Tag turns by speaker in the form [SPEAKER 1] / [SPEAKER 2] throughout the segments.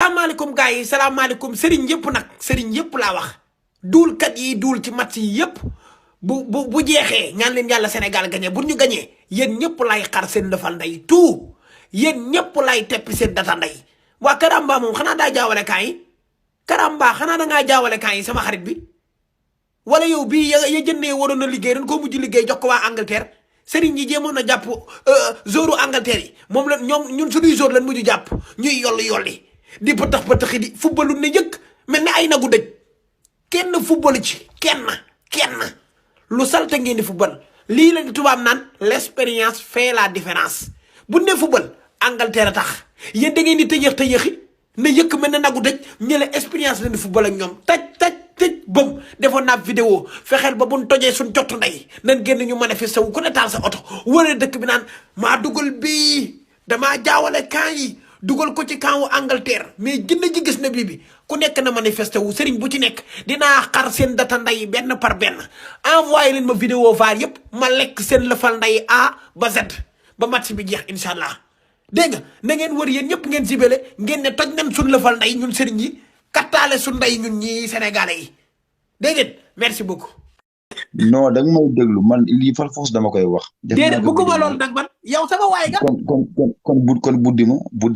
[SPEAKER 1] salaamaaleykum gars yi salaamaaleykum sëriñ yëpp nag sëriñ yëpp laa wax duulkat yi duul ci match yi yëpp bu jeexee ñaan leen yàlla Sénégal gagné bu ñu gagné yéen ñëpp lay xar seen lëfal ndey tout yéen ñëpp lay teppi seen data ndey waa Karamba moom xanaa daa jaawale kaa yi Karamba xanaa da ngaa jaawale kaa yi sama xarit bi wala yow bii ya jëndee waroon na liggéey ren koo mujj liggéey jox ko waa Angleterre sëriñ yi jéemoon na jàpp zoru Angleterre yi moom la ñun suñuy zor lan mujj jàpp ñuy yolli di pëtax pëtaxi di footballu ne yëkk mel ni ay nagu dëj kenn footballu ci kenn lu salte ngeen di football lii la di tubaab naan l'expérience fait la différence bu ne football Angleterre a tax yéen da ngeen di tëyëxi ne yëkk mel ne nagu dëj ñële expérience leen di football ak ñoom tëj bëm defoon naa vidéo fexeel ba buñ tojee suñ cottu ndey nan génn ñu manifesté wu ku ne taal sa oto wala dëkk bi naan maa dugal bii damaa jaawale camp yi dugal ko ci camp wu Angleterre mais gën ji gis na bii bi ku nekk na manifesté wu sëriñ bu ci nekk dinaa xar seen data ndey benn par benn envoyé leen ma vidéo vaar yëpp ma lekk seen lëfal ndey A ba Z ba match bi jeex incha allah dégg nga na ngeen wër yéen ñëpp ngeen sibele ngeen ne toj nañ suñ lëfal ndey ñun sëriñ yi kattaale su ndey ñun ñi sénégalais yi dégg ngeen merci beaucoup.
[SPEAKER 2] non da nga may déglu man lii fal force dama koy wax.
[SPEAKER 1] déedéet bëgguma loolu nag man yow sama waay nga.
[SPEAKER 2] kon buddi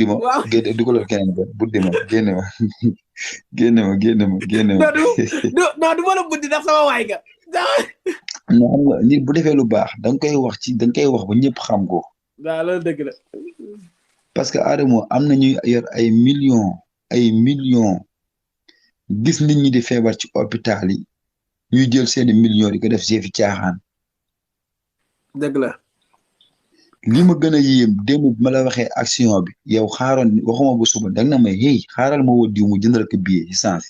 [SPEAKER 2] ma.
[SPEAKER 1] waaw
[SPEAKER 2] génne dugalal keneen ba buddi ma génne ma génne ma.
[SPEAKER 1] non du ma la buddi ndax sama waay nga.
[SPEAKER 2] non xam nga nit bu defee lu baax da nga koy wax ba ñëpp xam ko.
[SPEAKER 1] waaw loolu dëgg la.
[SPEAKER 2] parce que Adamo am na ñuy yor ay millions gis nit ñi di feebar ci hôpital yi ñuy jël seeni millions di ko def fi caaxaan.
[SPEAKER 1] dëgg la.
[SPEAKER 2] li ma gën a yéem démb bi ma la waxee action bi yow xaaroon waxuma bu suba danga na may hey xaaral ma woo diw mu jëndal ko billet ci sens